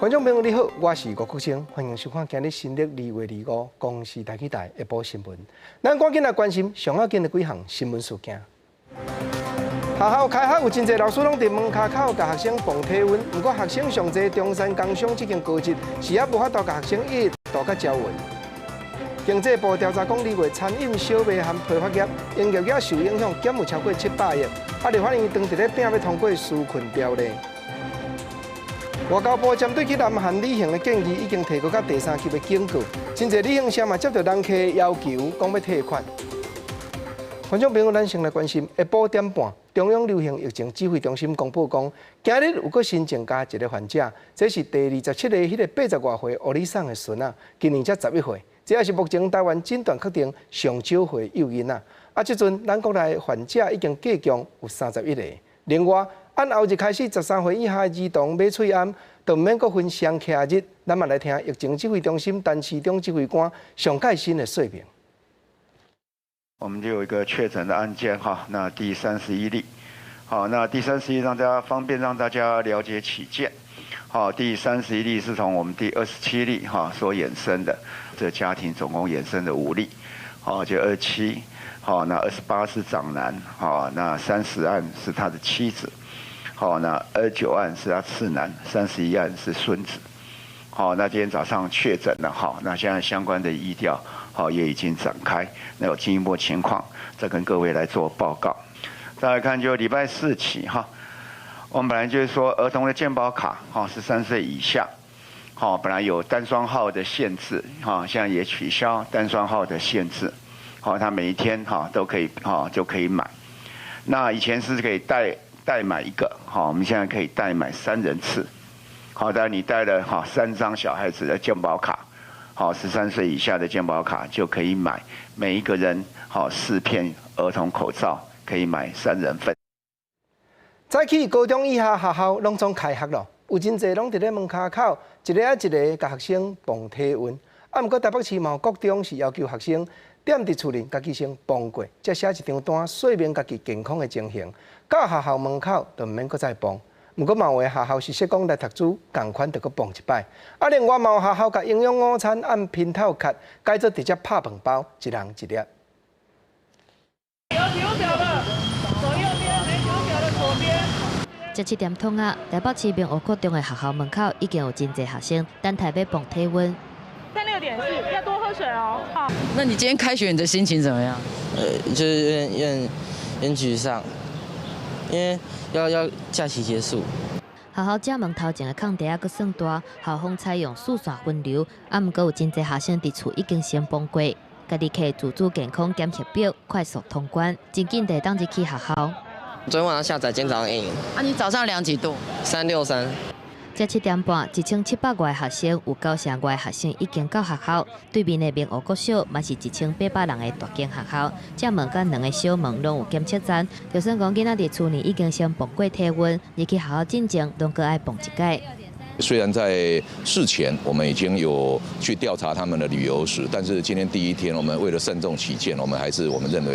觀眾朋友你好，我是吳國清，歡迎收看今日新曆2月25公視台語台下晡新聞。咱趕緊來關心上要緊的幾項新聞事件。學校開學有真濟老師攏佇門跤口共學生磅體溫，毋過學生上濟中山工商這間高職是猶無法度共學生一一度佮招勻。經濟部調查講，2月餐飲小賣和批發業營業額受影響，減有超過700億。啊，立法院當佇咧拼欲通過紓困條例。外交部針對去南韓旅行的建議，已經提過到第三級的警告。真濟旅行社嘛接到人客要求，講欲退款。觀眾朋友，咱先來關心下晡點半，中央流行疫情指揮中心公布講，今日有閣新增加一個患者，這是第27個，彼個80外歲烏里桑的孫仔，今年才11歲，這也是目前台灣診斷確定上少歲幼囡仔。啊，這陣咱國內患者已經計共有31個。另外，按後日開始，13歲以下兒童買喙罨，就毋免閣分雙徛日。咱嘛來聽疫情指揮中心陳時中指揮官上蓋新的說明。我們就有一個確診的案件哈，那第31例，好，那第三十一讓大家方便讓大家了解起見，好，第31例是從我們第27例哈所衍生的，這家庭總共衍生的五例，好，就27，好，那28是長男，好，那30案是他的妻子，好，那29案是他次男，31案是孫子，好，那今天早上確診了，好，那現在相關的疫調，好，也已經展開，那有進一步情況再跟各位來做報告。再來看就禮拜四起哈，我們本來就是說兒童的健保卡哈，13歲以下，好，本來有單雙號的限制哈，現在也取消單雙號的限制，好，他每一天哈都可以哈就可以買。那以前是可以代買一個，好，我們現在可以代買三人次。好的，你帶了哈三張小孩子的健保卡，好，十三歲以下的健保卡就可以買每一個人好四片兒童口罩，可以買三人份。早起高中以下學校攏總開學咯，有真濟攏佇咧門跤口，一个仔一个共學生磅體溫。啊，毋過台北市嘛有國中是要求學生踮佇厝裡家己先磅過，才寫一張單說明家己健康的情形，到學校門口就毋免閣再磅。毋過嘛有的學校是說講來讀書仝款著閣磅一擺。啊，另外嘛有學校共營養午餐按姘頭卡改做直接拍飯包，一人一粒。有體溫表的，左右邊；沒體溫表的，左邊。這7點通啊，台北市明湖國中的學校門口已經有真濟學生等待欲磅體溫。 36.4，要多喝水哦。好。那你今天開學，你的心情怎麼樣？就是有點沮喪，因為要假期結束。學校正門頭前的空地猶閣算大，校方採用四線分流，啊，毋過有真濟學生佇厝已經先磅過，家己摕自主健康檢測表，快速通關，真緊就當入去學校。昨天晚上下載，今天早上驗。啊，你早上量幾度？363。這7點半，1700外學生有九成外學生已經到學校。對面的明湖國小嘛是1800人的大間學校，正門佮兩个小門攏有檢測站。就算講囡仔佇厝內已經先磅過體溫，入去學校進前攏閣愛磅一擺。雖然在事前我們已經有去調查他們的旅遊史，但是今天第一天，我們為了慎重起見，我們還是我們認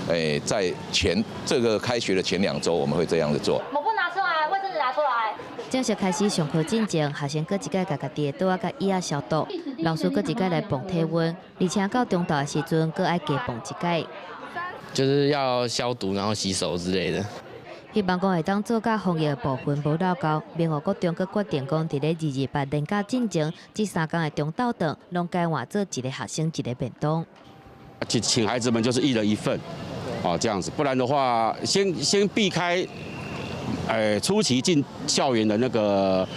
為，在前這個開學的前2週，我們會這樣子做。抹布拿出來，衛生紙拿出來。正式開始上課進前，學生閣一擺共家己的桌仔佮椅仔消毒，老師閣一擺來磅體溫，而且到中晝的時陣，閣愛加磅一擺。就是要消毒，然後洗手之類的。希望講會當做甲防疫的部分無漏夠，明湖國中閣決定講，佇咧228連假進前，這3工的中晝頓，攏改換做一個學生一個便當。請孩子們就是一人一份，哦，這樣子，不然的話，先避開，初期進校園的那個，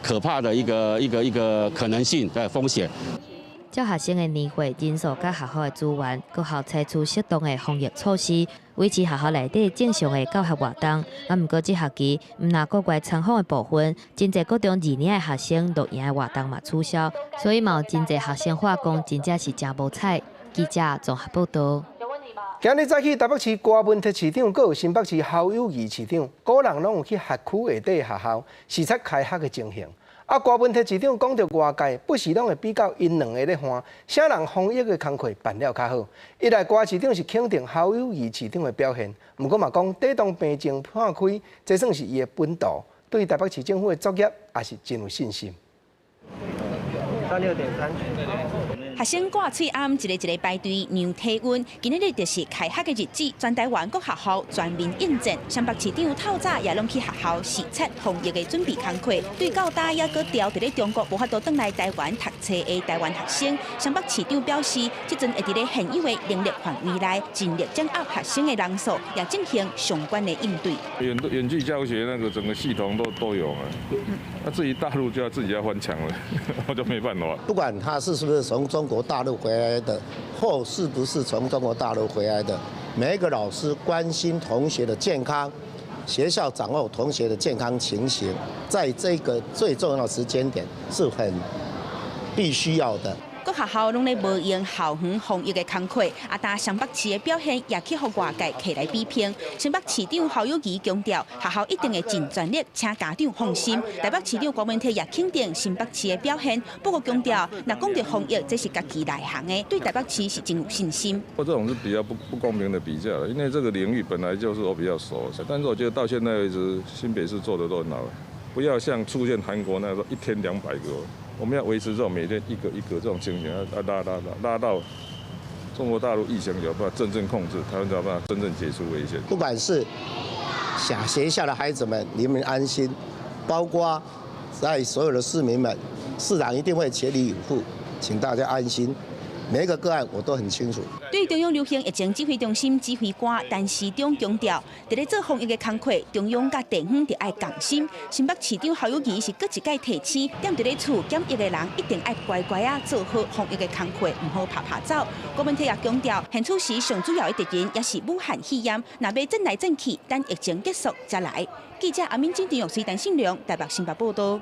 可怕的一個可能性的風險。照學生的年歲、人數佮學校的資源，各校採取適當的防疫措施，維持學校內底正常的教學活動。啊，毋過這學期，毋但國外參訪的部分，真濟國中二年的學生露營的活動嘛取消，所以嘛有真濟學生話講，真正是誠無彩。記者綜合報道。今日早起，台北市郭文鐵市長，閣有新北市侯友宜市長，個人攏有去轄區下底學校視察開學的情形。啊，郭文鐵市長講著外界不時攏會比較𪜶兩个咧看，啥人防疫的工課辦了較好。一來郭市長是肯定侯友宜市長的表現，毋過嘛講抵擋病情破開，這算是伊的本道，對台北市政府的作業也是真有信心。36.3。學生掛喙罨，一个一个排隊量體溫。今仔日就是開學的日子，全台灣各學校全面應戰。雙北市長透早也攏去學校視察防疫的準備工課。對到今猶閣牢佇咧中國無法度轉來台灣讀冊的台灣學生，雙北市長表示，這陣會佇咧現有的能力範圍內，盡力掌握學生的人數，也進行相關的應對。遠遠距教學那個整個系統都有啊，那至於大陸就要自己要翻牆了，我就沒辦法。不管他是不是從中國大陸回來的，或是不是從中國大陸回來的，每一個老師關心同學的健康，學校掌握同學的健康情形，在這個最重要的時間點是很必須要的。各學校攏咧無閒校園防疫的工課，啊，但雙北市的表現也去予外界提來比評。新北市長侯友宜強調，學校一定會盡全力，請家長放心。台北市長柯文哲也肯定新北市的表現，不過強調，若講著防疫，這是家己內行的，對台北市是真有信心。我這種是比較不公平的比較，因為這個領域本來就是我比較熟，但是我覺得到現在為止，新北市做得都很好，不要像出現韓國那個一天200個。我們要維持這種每天一個一個這種情形，要拉拉拉拉到中國大陸疫情有辦法真正控制，台灣才有辦法真正解除危險。不管是小學校的孩子們，你們安心；包括在所有的市民們，市長一定會全力以赴，請大家安心。每一個個案我都很清楚。對中央流行疫情指揮中心指揮官陳時中強調，佇咧做防疫的工課，中央佮地方著愛仝心。新北市長侯友宜是閣一擺提醒，踮佇咧厝檢疫的人一定愛乖乖仔做好防疫的工課，毋好趴趴走。柯文哲也強調，現此時上主要的敵人也是武漢肺炎，若欲戰來戰去，等疫情結束才來。記者阿敏、金陳玉水、陳信良台北新北報道。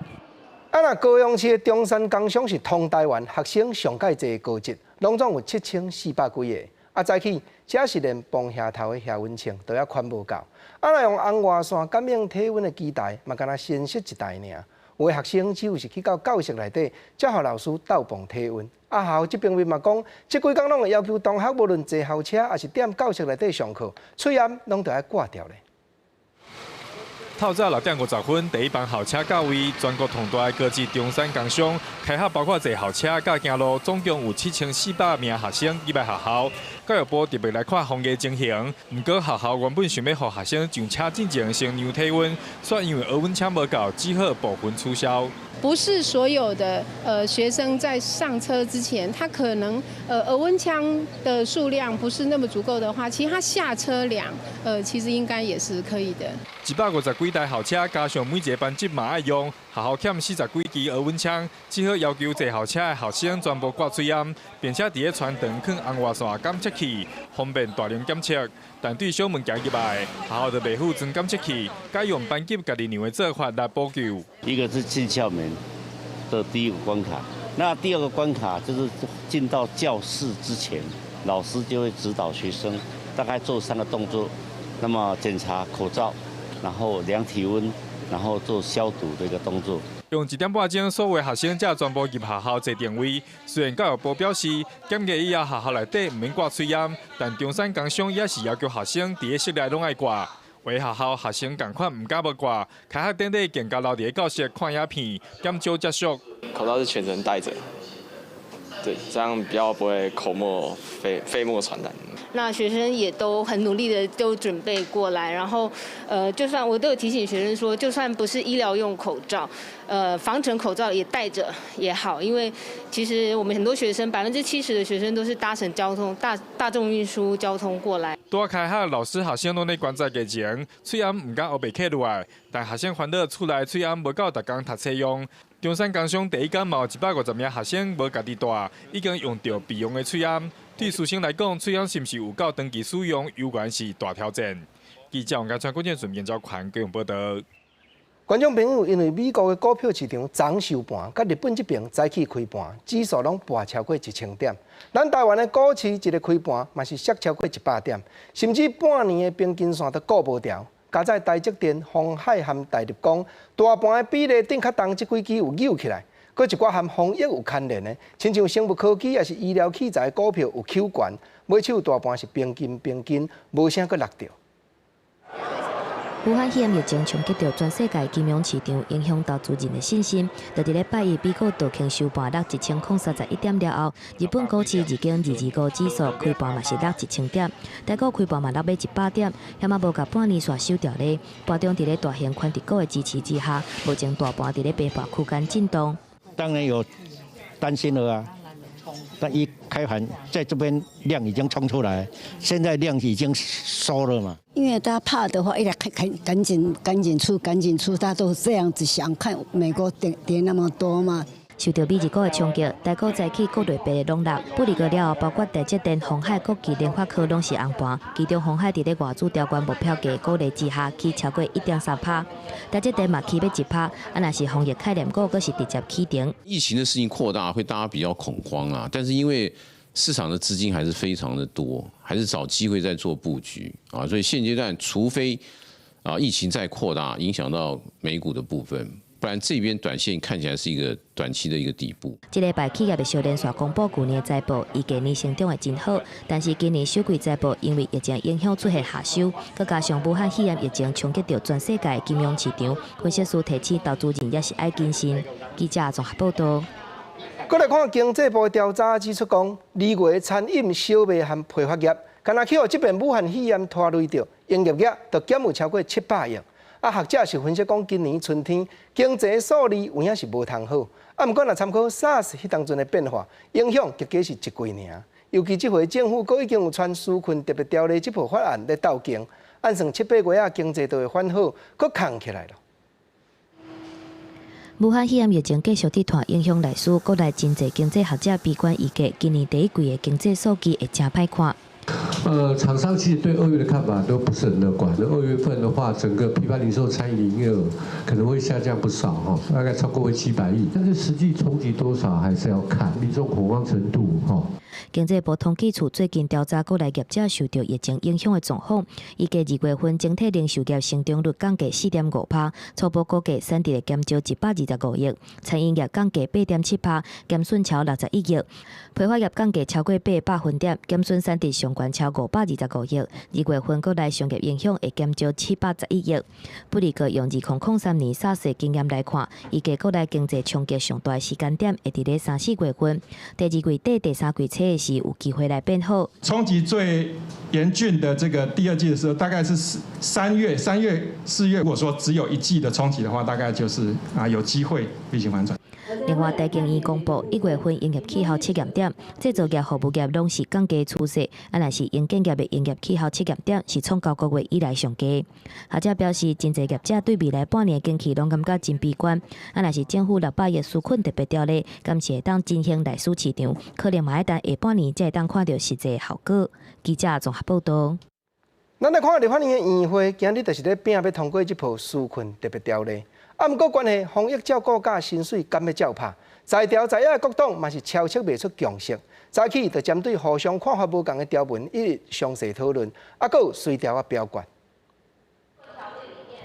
啊，若高雄市的中山工商是通台灣學生上蓋濟的高職，攏總有7400幾个。啊，早起這是連磅額頭的額溫槍都猶寬無夠。啊，若用紅外線感應體溫的機台，嘛敢若新式一台爾。有的學生只有是去到教室內底，才予老師鬥磅體溫。啊，學校這邊面嘛講，這幾工攏會要求同學無論坐校車抑是踮教室內底上課，喙罨攏著愛掛著咧。透早6點50分，第一班校車到位，全國統大的高職中山工商開學，包括坐校車佮行路，總共有7400名學生入來學校。教育部特別來看防疫情形，毋過學校原本想欲予學生上車進前先量體溫，卻因為額溫槍無夠，只好部分取消。不是所有的學生在上車之前，他可能額溫槍的數量不是那麼足夠的話，其實他下車量其實應該也是可以的。150幾台校車，加上每一個班級嘛愛用，學校欠40幾支額溫槍，只好要求坐校車的學生全部掛喙罨，並且佇咧全程囥紅外線監測器，方便大量檢測。但對小物件入來，學校就袂赴裝檢測器，改用班級家己量的做法來補救。一個是進校門的第一個關卡，那第二個關卡就是進到教室之前，老師就會指導學生大概做三個動作，那麼檢查口罩，然後量體溫，然後做消毒的一個動作。用1點半鐘，所有學生才全部入學校坐定位。雖然教育部表示，檢疫以後學校內底毋免掛喙罨，但中山工商也是要求學生佇咧室內攏愛掛。有的學校學生仝款毋敢無掛，開學典禮更加留佇咧教室看影片，減少接觸。口罩是全程戴著，對，這樣比較不會口沫飛沫傳染。那學生也都很努力的都準備過來，然後，就算我都有提醒學生說，就算不是醫療用口罩，防塵口罩也戴着也好，因為其實我們很多學生，70%的學生都是搭乘交通大眾運輸交通過來。拄仔開學，老師學生攏咧觀察疫情，喙罨毋敢烏白揭落來，但學生煩惱厝內喙罨無夠逐工讀冊用。中山工商第一工嘛有150名學生無家己帶，已經用著備用的喙罨。對師生來講，喙罨是毋是有夠長期使用，猶原是大挑戰。記者王家川、郭建順、嚴昭寬高雄報導。觀眾朋友，因為美國的股票市場昨收盤，佮日本這邊早起開盤，指數攏跋超過1000點。咱台灣的股市一个開盤嘛是瀉超過100點，甚至半年的平均線都顧無牢。加在台積電、鴻海和大立光大盤的比例頂較重，這幾支有扭起來。閣一寡和防疫有牽連的，親像生物科技抑是醫療器材股票有起懸，尾手大盤是平均平均，無啥閣落著。武漢肺炎疫情衝擊著全世界金融市場，影響投資人的信心。就佇咧拜一，美股道瓊收盤落1031點了後，日本股市2.225指數開盤嘛是落1000點，台股開盤嘛落欲100點，遐嘛無共半年線守牢咧。盤中佇咧大型權值股的支持之下，目前大盤佇咧平盤區間震盪。當然有擔心了啊！但一開盤在這邊量已經衝出來，現在量已經收了嘛。因為大家怕的話，一來趕趕緊趕緊出，趕緊出，大家都這樣子想，看美國跌跌那麼多嘛。受著美日股的衝擊，台股早起各類別的攏落。不離過了後，包括台積電、鴻海、國巨、聯發科攏是紅盤。其中鴻海佇咧外資調懸目標價鼓勵之下，起超過1.3趴。台積電嘛起欲1趴，啊，若是防疫概念股，閣是直接起停。疫情的事情擴大，會大家比較恐慌啊。但是因為市場的資金還是非常的多，還是找機會在做布局啊。所以現階段，除非啊疫情再擴大，影響到美股的部分。不然這邊短線看起來是一個短期的一個底部。這禮拜企業的小連續公布舊年財報，預計年成長會真好，但是今年首季財報因為疫情影響出現下修，閣加上武漢肺炎疫情衝擊著全世界金融市場，分析師提醒投資人也是愛謹慎。記者綜合報道。閣來看經濟部調查指出講，2月餐飲、小賣和批發業，敢若去予這遍武漢肺炎拖累著，營業額就減有超過700億。啊，學者是分析講，今年春天經濟數字有影是無通好。啊，毋過若參考 SARS 彼當陣的變化，影響結果是一季爾。尤其這回政府閣已經有傳紓困特別條例這部法案咧鬥經，按算七八月仔經濟就會反好，閣空起來囉。武漢肺炎疫情繼續佇拖，影響內需，國內真濟經濟學者悲觀預計，今年第一季的經濟數據會誠歹看。廠商其實對2月的看法都不是很樂觀。那2月份的話，整個批發零售餐飲營業額可能會下降不少哈，大概超過會700億。但是實際衝擊多少，還是要看民眾恐慌程度哈。經濟部統計處最近調查國內業者受著疫情影響的狀況，預計2月份整體零售業成長率降低4.5趴，初步估計產值會減少125億，餐飲業降低8.7趴，減損超61億；批發業降低超過8個百分點，減損產值上懸超525億。2月份國內商業影響會減少711億。不過，用2003年 SARS 經驗來看，預計國內經濟衝擊上大的時間點會佇咧三四月份，第二季底、第三季初的時有機會來變好。衝擊最嚴峻的這個第二季的時候，大概是3月、3月、4月。如果說只有一季的衝擊的話，大概就是啊有機會進行反轉。另外，台經院公布1月份營業氣候測驗點，製造業、服務業攏是降低趨勢，啊，若是營建業的營業氣候測驗點是創9個月以來上低。學者表示，真濟業者對未來半年景氣攏感覺真悲觀，啊，若是政府600億紓困特別條例，敢是會當振興內需市場，可能嘛愛等下半年才會當看著實際效果。記者綜合報道。咱來看立法院的院會，今日就是咧拼欲通過這部紓困特別條例。啊，毋過關係防疫照顧假薪水敢欲照拍，在朝在野的各黨嘛是超出袂出共識。早起就針對互相看法無仝的條文，一直詳細討論，啊，閣有隨條仔表決。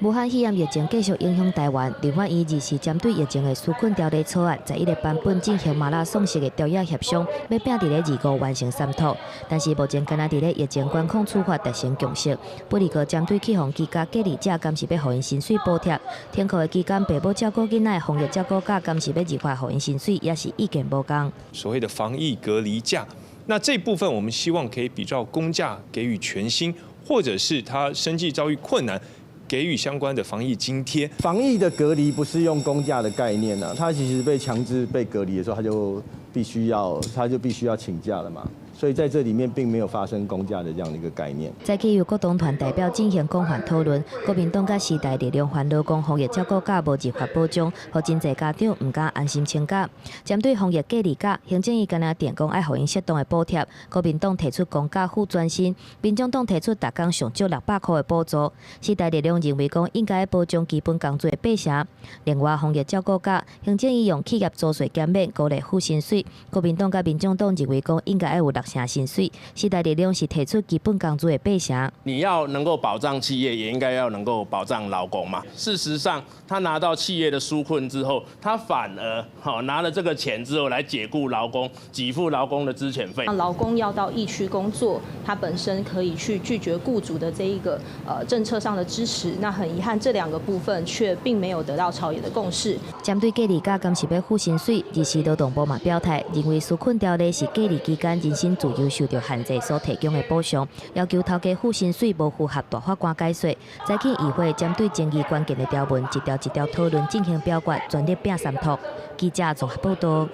武漢肺炎疫情繼續影響台灣，立法院二時針對疫情的紓困條例草案，11個版本進行馬拉松式的條約協商，欲拼佇咧二五完成三讀。但是目前敢若佇咧疫情管控處罰達成共識，不過針對去予居家隔離者，敢是欲予𪜶薪水補貼？停課的期間，爸母照顧囡仔的防疫照顧假，敢是欲入法予𪜶薪水，也是意見無仝。所謂的防疫隔離假，那這部分我們希望可以比照公假給予全薪，或者是他生計遭遇困難，給予相關的防疫津貼。防疫的隔離不是用公假的概念啊，他其實被強制被隔離的時候，他就必須要請假了嘛。所以在這裡面並沒有發生公假的這樣的一個概念。早起由各黨團代表進行廣泛討論，國民黨佮時代力量煩惱講防疫照顧假無入法保障，予真濟家長毋敢安心請假。針對防疫隔離假，行政院敢若定講愛予𪜶適當的補貼，國民黨提出公假付全薪，民眾黨提出逐工上少600箍的補助。時代力量認為講應該保障基本工資的八成。另外，防疫照顧假，行政院用企業租稅減免鼓勵付薪水。水。國民黨佮民眾黨認為講應該愛有六成薪水，時代力量是提出基本工資的八成。你要能夠保障企業，也應該要能夠保障勞工嘛。事實上，他拿到企業的紓困之後，他反而好拿了這個錢之後來解僱勞工，給付勞工的資遣費。勞工要到疫區工作，他本身可以去拒絕僱主的這一個政策上的支持。那很遺憾，這兩個部分卻並沒有得到朝野的共識。針對隔離假敢是欲付薪水，日時勞動部嘛表態，認為紓困條例是隔離期間人身自由受著限制所提供的補償，要求頭家付薪水無符合大法官解說。早起議會針對爭議關鍵的條文，一條一條討論進行表決，全力拚三托。記者綜合報道。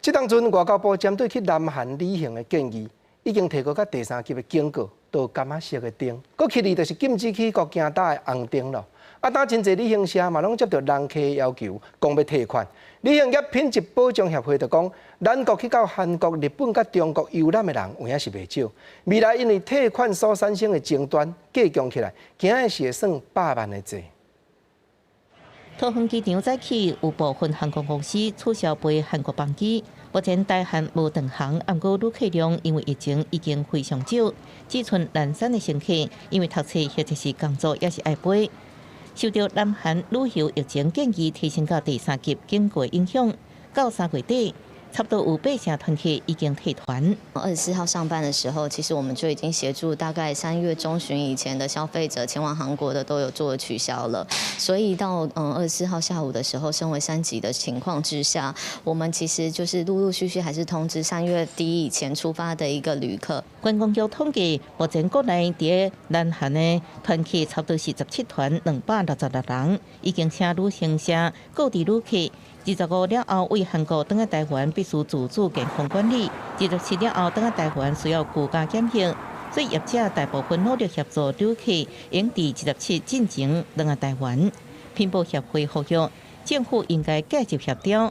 這當陣外交部針對去南韓旅行的建議，已經提高到第三級的警告，到柑仔色的燈，閣起來就是禁止去國境搭的紅燈咯。啊，當真濟旅行社嘛，攏接著人客要求，講欲退款。旅行業品質保障協會就講，咱國去到韓國、日本佮中國遊覽的人有影是袂少。未來因為退款所產生的爭端，計算起來，驚的是會算百萬的濟。桃園機場早起有部分航空公司取消飛韓國班機，目前台韓無斷航，毋過旅客量因為疫情已經非常少，只賰南山的乘客因為讀冊或者是工作也是愛飛。受著南韓旅遊疫情建議提升到第三級警告影響，到3月底，差不多有八成團客已經退團。 24號上班的時候，其實我們就已經協助大概3月中旬以前的消費者前往韓國的都有做取消了。所以到24號下午的時候，升為三級的情況之下，我們其實就是陸陸續續還是通知3月底以前出發的一個旅客。觀光局統計，目前國內佇南韓的團客差不多是17團266人，已經請旅行社告知旅客。25了後，對韓國轉來台灣必須自主健康管理；27了後轉來台灣需要居家檢疫。所以業者大部分努力協助旅客，應佇27進前轉來台灣。品保協會呼籲政府應該介入協調。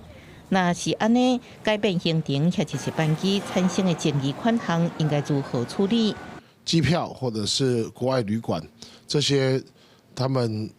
若是按呢，改變行程或者是班機產生的爭議款項，應該如何處理？機票或者是國外旅館這些，他們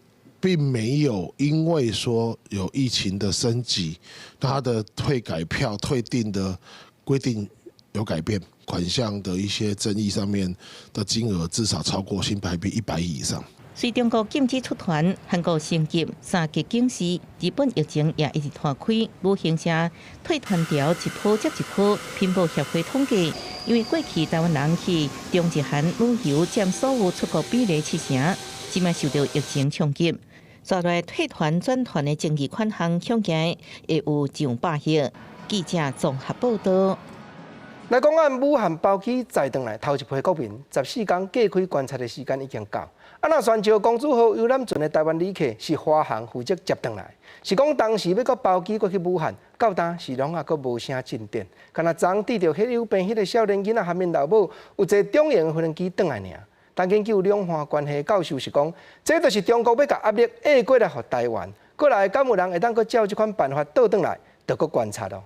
並沒有因為說有疫情的升級，他的退改票、退訂的規定有改變，款項的一些爭議上面的金額至少超過新台幣100億以上。隨中國禁止出團，韓國升級三級警示，日本疫情也一直拖開，旅行社退團潮一波接一波。品保協會統計，因為過去台灣人去中日韓旅遊佔所有出國比例七成，這擺受著疫情衝擊。紲來退團轉團的爭議款項，恐驚會有上百億。記者綜合報道。來講，按武漢包機載轉來頭一批國民，14工隔開觀察的時間已經到。啊，若宣召公主號遊覽船的台灣旅客是華航負責接轉來，是講當時欲閣包機過去武漢，到今是攏猶閣無啥進展。敢若昨昏佇著血友病彼个少年囡仔含𪜶老母，有坐中型飛機轉來爾。但根據兩岸關係教授是講，這就是中國欲共壓力壓過來予台灣，過來敢有人會當閣照這款辦法倒轉來，著閣觀察囉。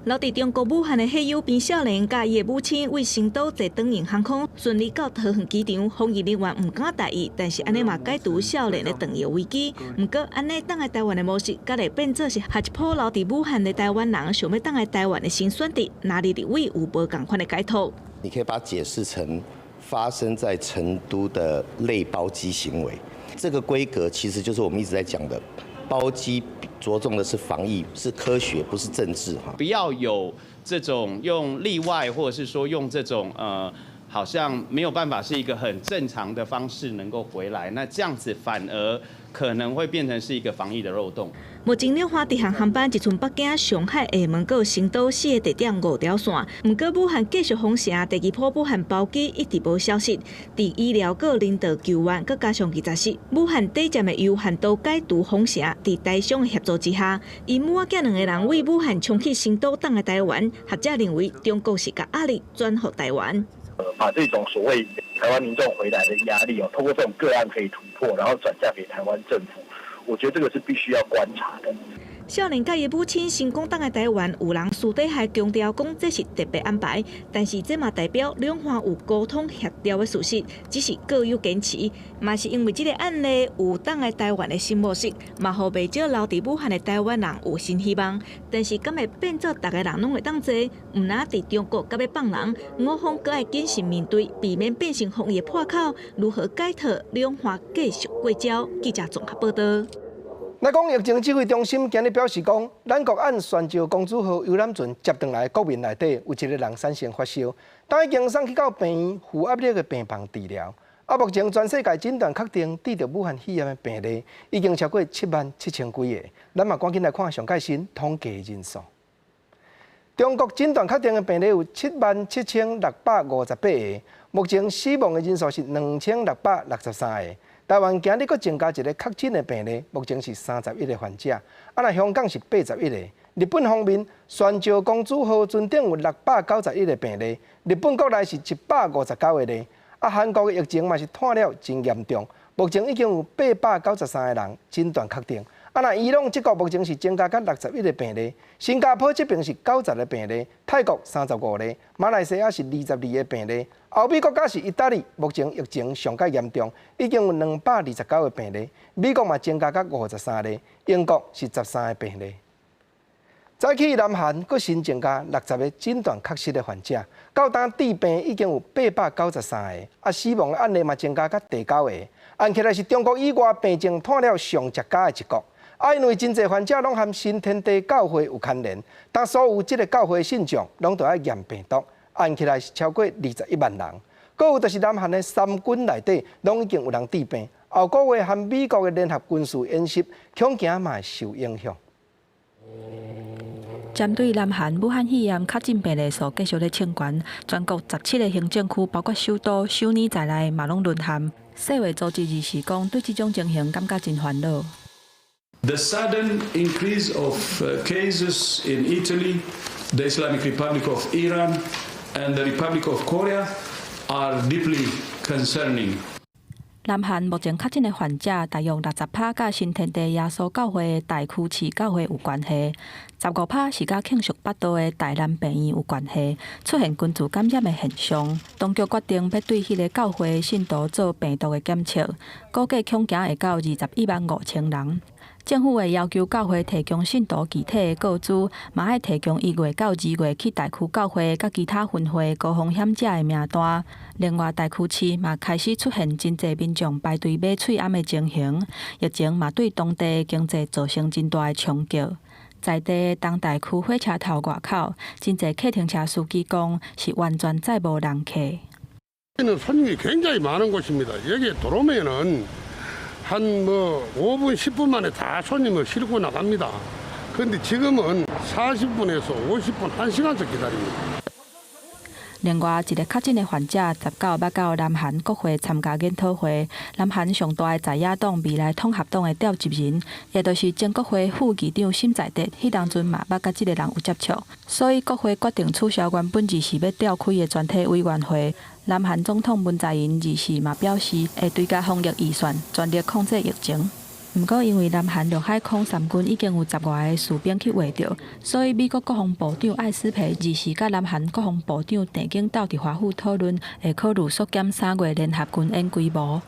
留佇中國武漢的血友病少年佮伊的母親對成都坐長榮航空順利到桃園機場，防疫人員毋敢大意，但是按呢嘛解除少年的斷藥危機。毋過按呢轉來台灣的模式，敢會變做是下一波留佇武漢的台灣人想欲轉來台灣的新選擇，哪裡立委有無仝款的解脫？你可以把它解釋成發生在成都的類包機行為，這個規格其實就是我們一直在講的。包機著重的是防疫，是科學，不是政治哈。不要有這種用例外，或者是說用這種好像沒有辦法是一個很正常的方式能夠回來，那這樣子反而可能會變成是一個防疫的漏洞。目前兩岸直航航班一賰北京、上海、廈門、閣成都四个地點五條線。毋過武漢繼續封城，第二波武漢包機一直無消息。佇醫療、閣人道救援，閣加上24，武漢短暫的遊限都解除封城。佇台商的協助之下，𪜶母仔囝兩个人對武漢衝去成都，轉來台灣。學者認為中國是共壓力轉予台灣。把這種所謂台灣民眾回來的壓力哦，透過這種個案可以突破，然後轉嫁給台灣政府，我覺得這個是必須要觀察的。少年佮伊母親成功轉來台灣，有人私底下強調講這是特別安排，但是這嘛代表兩岸有溝通協調的事實，只是各有堅持。嘛是因為這个案例有轉來台灣的新模式，嘛予袂少留佇武漢的台灣人有新希望。但是敢會變做逐个人攏會當坐？毋但佇中國閣欲放人，我方閣愛謹慎面對，避免變成防疫破口。如何解套兩岸繼續過招？記者綜合報道。來講疫情指揮中心今日表示講，咱國按宣召公主號遊覽船接轉來國民內底有一個人產生發燒，當已經送去到病院負壓力的病房治療。啊，目前全世界診斷確定得著武漢肺炎的病例已經超過7萬7千幾个。咱嘛趕緊來看上蓋新統計人數。中國診斷確定的病例有7萬7658個，目前死亡的人數是2663個。台灣今日閣增加一个確診的病例，目前是31個患者。啊，若香港是81個。日本方面，宣召公主號船頂有691個病例，日本國內是159個例。啊，韓國的疫情嘛是拖了真嚴重，目前已經有893個人診斷確定。啊，若伊朗這國目前是增加到61個病例，新加坡這邊是90個病例，泰國35例，馬來西亞是22個病例，歐美國家是義大利，目前疫情上蓋嚴重，已經有229個病例，美國嘛增加到53例，英國是13個病例。早起南韓閣新增加60個診斷確實的患者，到今致病已經有893個，啊死亡的案例嘛增加到第九个，按起來是中國以外病情拖了上捷加的一國。啊，因為真濟患者攏和新天地教會有牽連，當所有這个教會信眾攏著愛驗病毒，按起來是超過21萬人。閣有就是南韓的三軍內底攏已經有人致病，後個月和美國的聯合軍事演習，恐驚嘛會受影響。針對南韓武漢肺炎確診病例數繼續咧衝懸，全國17個行政區，包括首都首爾在內，嘛攏淪陷。世衛組織二四講，對這種情形感覺真煩惱。 The sudden increase of cases in Italy, the Islamic Republic of Iran, and the Republic of Korea are deeply concerning. 南韓目前確診的患者大約60趴佮新天地耶穌教會的大區市教會有關係，15趴是佮慶尚北道的大南病院有關係，出現群聚感染的現象。當局決定欲對彼个教會信徒做病毒的檢測，估計恐驚會到21萬5千人。政府會要求教會提供信徒具體的個資，嘛愛提供1月到2月去大區教會佮其他分會高風險者的名單。另外，大區市嘛開始出現真濟民眾排隊買喙罨的情形，疫情嘛對當地經濟造成真大的衝擊。在地東大區火車頭外口，真濟客停車司機講是完全載無人客。 손님이굉장히많은곳입니다 여기들어오면은 한 뭐 5분 10분 만에 다 손님을 싣고 나갑니다. 그런데 지금은 40분에서 50분 1시간씩 기다립니다. 另外，一个確診的患者19捌到南韓國會參加研討會。南韓上大的在野黨未來統合黨的召集人，也就是前國會副議長沈在哲，彼當陣嘛捌佮這个人有接觸，所以國會決定取消原本二四欲召開的全體委員會。南韓總統文在寅二四嘛表示，會追加防疫預算，全力控制疫情。毋過，因為南韓陸海空三軍已經有十外个士兵去畫著，所以美國國防部長艾斯培二四佮南韓國防部長鄭景斗佇華府討論，會考慮縮減3月聯合軍演規模。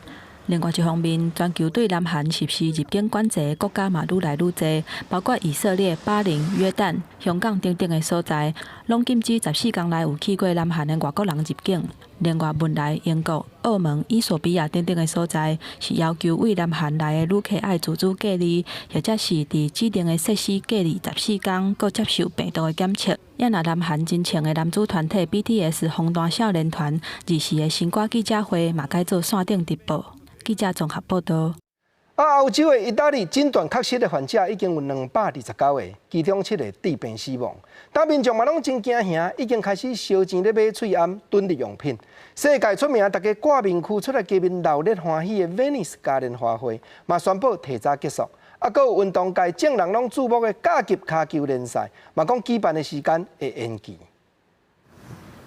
另外一方面，全球對南韓實施入境管制的國家嘛愈來愈濟，包括以色列、巴林、約旦、香港等等的所在，攏禁止14天內有去過南韓的外國人入境。另外，汶萊、英國、澳門、衣索比亞等等的所在，是要求對南韓來的旅客愛自主隔離，或者是佇指定的設施隔離14天，閣接受病毒的檢測。也若南韓真紅的男子團體 BTS 防彈少年團二四的新歌記者會嘛改做線頂直播。記者綜合報道。啊，歐洲的義大利診斷確實的患者已經有229個，其中7個致病死亡。但民眾嘛攏真驚嚇，已經開始燒錢咧買喙罨、躉日用品。世界出名，大家掛面具出來街面鬧熱歡喜的威尼斯嘉年華會，嘛宣布提早結束。啊，閣有運動界眾人攏注目的甲級跤球聯賽，嘛講舉辦的時間會延期。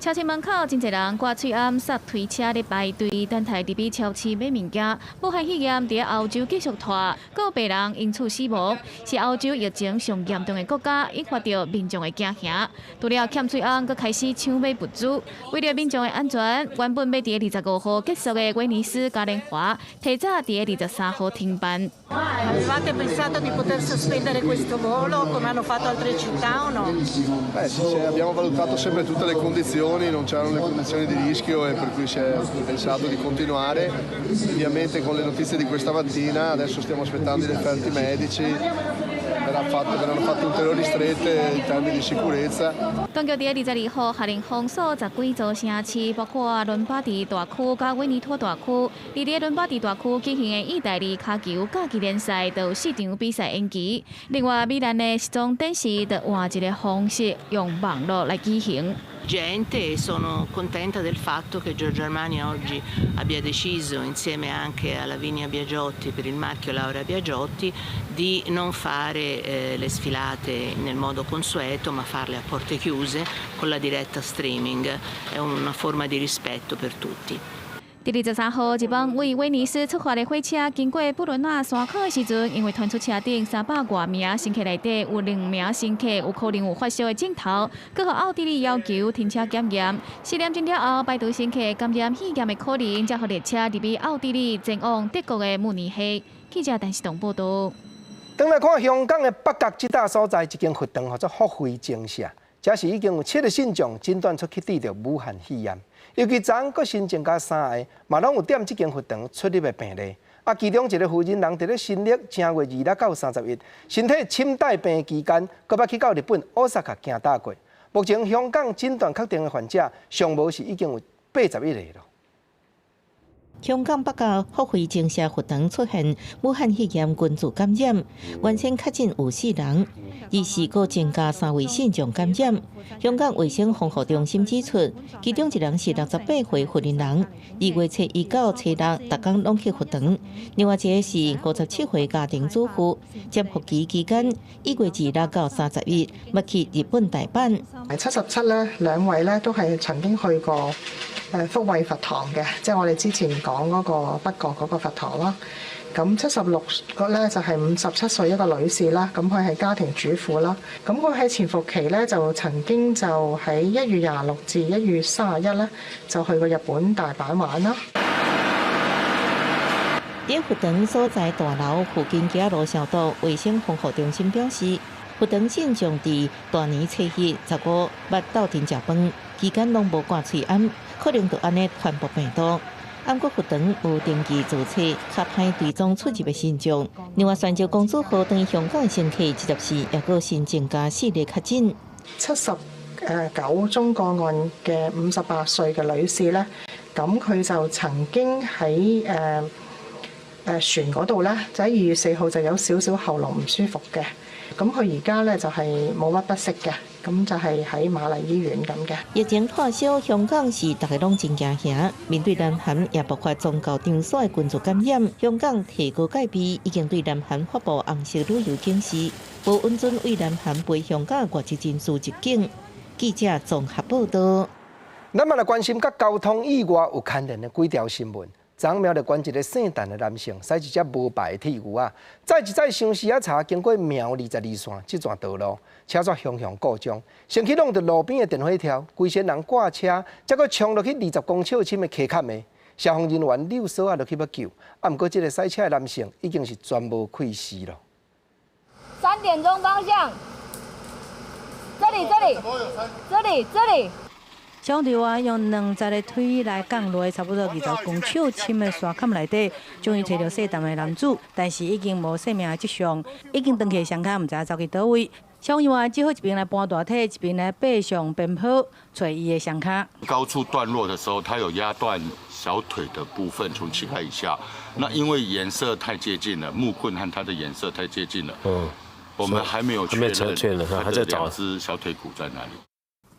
超市門口真濟人掛喙罨、捒推車咧排隊，等待入去超市買物件。武漢肺炎佇歐洲繼續拖，閣有八人因此死亡，是歐洲疫情上嚴重的國家，引發著民眾的驚嚇。除了欠喙罨，閣開始搶買物資。為著民眾的安全，原本欲佇25號結束的威尼斯嘉年華，提早佇23號停辦。 Avevate pensato di poter sospendere questo volo come hanno fatto altre città o no? Beh, sì, abbiamo valutato sempre tutte le condizioni, non c'erano le condizioni di rischio e per cui si è pensato di continuare. Ovviamente con le notizie di questa mattina adesso stiamo aspettando i referti medici, verranno fatte ulteriori strette in termini di sicurezza. 當局佇22號下令封鎖十幾座城市，包括倫巴第大區佮威尼托大區。佇咧倫巴第大區舉行的意大利跤球甲級聯賽，就有四場比賽延期。另外，米蘭的時裝展示就換一個方式，用網路來舉行。 Gente e sono contenta del fatto che Giorgio Armani oggi abbia deciso, insieme anche a Lavinia Biagiotti per il marchio Laura Biagiotti, di non fare le sfilate nel modo consueto, ma farle a porte chiuse con la diretta streaming. È una forma di rispetto per tutti. 佇23號，一班為威尼斯出發的火車經過布倫納山口的時陣，因為傳出車頂300外名乘客內底有兩名乘客有可能有發燒的症頭，閣予奧地利要求停車檢驗。4點鐘了後，排除乘客感染肺炎的可能，才予列車入去奧地利前往德國的慕尼黑。記者陳世東報導。轉來看香港的北角這搭所在，一間佛堂號做福慧精舍，這是已經有七个信眾診斷出去得著武漢肺炎。尤其昨昏閣新增加三个，嘛攏有踮這間佛堂出入的病例。啊，其中一个負責人佇咧新曆正月26到31，身體深帶病期間，閣捌去到日本大阪行搭過。目前香港診斷確定的患者，上無是已經有81个囉。香港北角福慧精舍佛堂出現武漢肺炎群組感染，原先確診有四人，二四閣增加三位信眾感染。香港衛生防護中心指出，其中一人是68歲婦人，2月初一到初六，逐工攏去佛堂；另外一个是57歲家庭主婦，潛伏期期間1月26到31，捌去日本大阪。 77咧，兩位咧都係曾經去過福慧佛堂嘅，即係我哋之前講嗰個北角嗰個佛堂啦。咁76個咧就係57歲一個女士啦，咁佢係家庭主婦啦。咁佢喺潛伏期咧就曾經就喺1月26至1月31咧就去過日本大阪玩啦。佇佛堂所在大樓附近街路消毒，衛生防護中心表示，佛堂信眾佇大年初一15捌鬥陣食飯，期間攏無掛喙罨，可能就按呢傳播病毒。毋過佛堂無定期做冊，較歹追蹤出入的信眾。另外，船隻公主號轉香港乘客24也閣新增加四例確診。79宗個案嘅58歲嘅女士咧，咁佢就曾經喺船嗰度咧，就喺2月4號就有少少喉嚨唔舒服嘅。咁佢而家咧就係冇乜不適嘅，咁就係喺瑪麗醫院咁嘅。疫情拖燒，香港是逐家攏真驚嚇。面對南韓也爆發宗教場所的群組感染，香港提高戒備，已經對南韓發布紅色旅遊警示，無允准對南韓飛香港的外籍人士入境。記者綜合報導。咱嘛來關心佮交通意外有牽連的幾條新聞。昨暝就關一个姓陳的男性，駛一隻無牌鐵牛仔，載一載相思仔茶經過苗22線這段道路，車煞雄雄故障，先去挵著路邊的電火柱，規身人掛車，才閣衝落去20公尺深的溪坎的。消防人員溜索仔落去欲救，啊，毋過這个駛車的男性已經是全無氣勢囉。 3點鐘方向，這裡這裡這裡這裡。消防隊員用20個推來降落，差不多20公尺深的沙坎內底，終於揣著姓陳的男子，但是已經無生命跡象，已經斷氣雙跤，毋知走去佗位。消防員只好一邊來搬大體，一邊來爬上邊坡揣伊的雙跤。高處斷落的時候，它有壓斷小腿的部分，從膝蓋以下。那因為顏色太接近了，木棍和它的顏色太接近了。我們還沒有確認他的兩隻小腿骨在哪裡。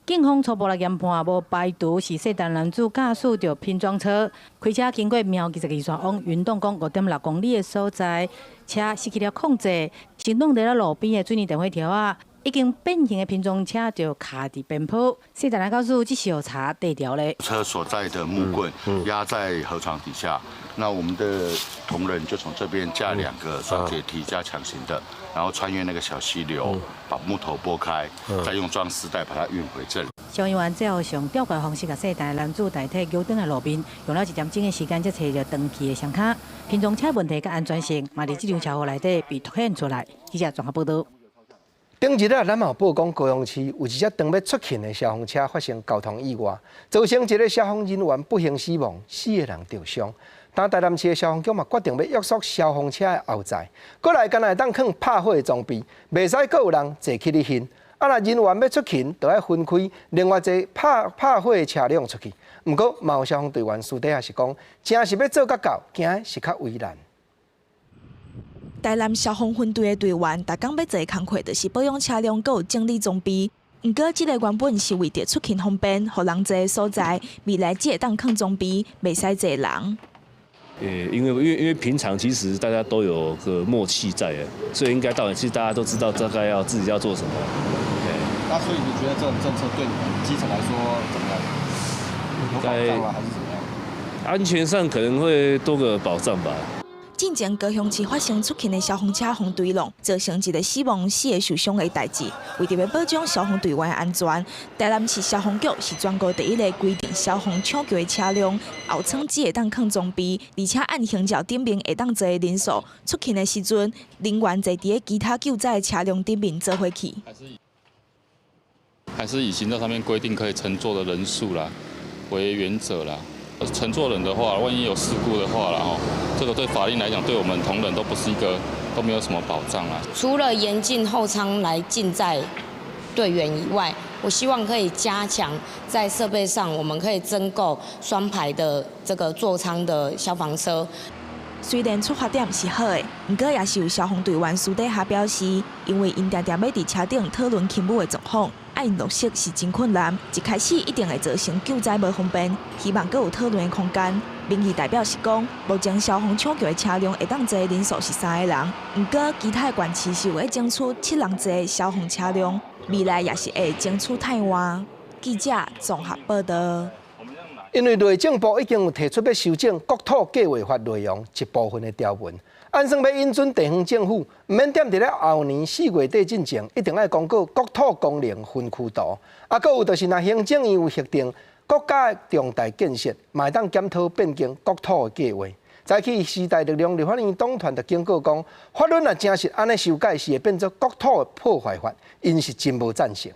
警方初步來研判，無排除是姓陳男子駕駛著拼裝車，開車經過苗22線往雲洞宮5.6公里的所在，車失去了控制，先挵佇咧路邊的水泥電火柱仔，已經變形的拼裝車就卡佇邊坡。細陳來告訴，這是予柴地條咧。車所在的木棍壓在河床底下，那我們的同仁就從這邊架兩個雙階梯加強型的，然後穿越那個小溪流，把木頭撥開，再用裝絲帶把它運回這裡。消防員最後用吊掛方式，共細陳的男子代替搖轉來路面，用了一點鐘的時間才揣著斷去的雙跤。拼裝車問題佮安全性，嘛佇這場車禍內底被凸顯出來。記者綜合報導。頂日啊，咱嘛有報講高雄市有一隻當欲出勤的消防車發生交通意外，造成一个消防人員不幸死亡，四个人著傷。但台南市的消防局嘛決定欲約束消防車的後載，過來干焦會當囥拍火的裝備，袂使閣有人坐起咧眩。啊，若人員欲出勤，就愛分開另外坐拍拍火的車輛出去。毋過，嘛有消防隊員私底下是講，誠是欲做甲到，驚是較為難。台南消防分隊的隊員，逐工欲做的工課，就是保養車輛，閣有整理裝備。毋過，這个原本是為著出勤方便，予人坐的所在，未來只會當囥裝備，袂使坐人。因為平常其實大家都有個默契在的，所以應該到其實大家都知道大概要自己要做什麼。那所以你覺得這種政策對你們基層來說怎麼樣？有保障嗎？還是怎麼樣？安全上可能會多個保障吧。進前高雄市發生出勤的消防車予墜落，造成一个死亡、四个受傷的代誌。為著欲保障消防隊員的安全，台南市消防局是全國第一个規定消防搶救的車輛後艙只會當囥裝備，而且按行照頂面會當坐的人數，出勤的時陣，人員坐佇咧其他救災的車輛頂面做伙去。還是以行照上面規定可以乘坐的人數啦為原則啦。乘坐人的話，萬一有事故的話啦，吼，這個對法令來講，對我們同仁都不是一個，都沒有什麼保障啦。除了嚴禁後艙來進載隊員以外，我希望可以加強在設備上，我們可以增購雙排的這個座艙的消防車。雖然出發點是好的，毋過也是有消防隊員私底下表示，因為𪜶定定欲佇車頂討論勤務的狀況，愛落實是真困難。一開始一定會造成救災無方便，希望閣有討論的空間。民意代表是講，目前消防搶救的車輛會當坐的人數是三个人，毋過其他的縣市是有咧爭取七人座的消防車輛，未來也是會爭取汰換。記者綜合報導。因為內政部已經有提出欲修正國土計劃法內容一部分的條文，按算欲允准地方政府，毋免踮佇咧後年4月底進前，一定愛公告國土功能分區圖。啊，閣有就是若行政院有核定國家重大建設，嘛會當檢討變更國土的計劃。早起時代力量立法院黨團就警告講，法律若誠實按呢修改，是會變做國土的破壞法，𪜶是真無贊成。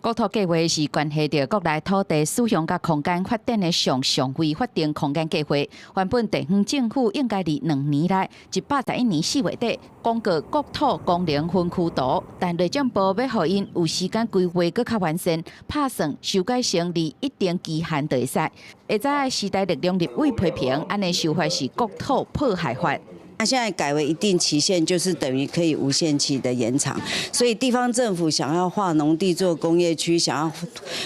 國土計劃是關係著國內土地使用佮空間發展的上上位法定空間計劃。原本地方政府應該佇2年內，111年4月底公告國土功能分區圖，但內政部欲予𪜶有時間規劃閣較完善，拍算修改成佇一定期限就會使。下早時代力量立委批評，按呢修法是國土破壞法。那現在改為一定期限，就是等於可以無限期的延長。所以地方政府想要劃農地做工業區，想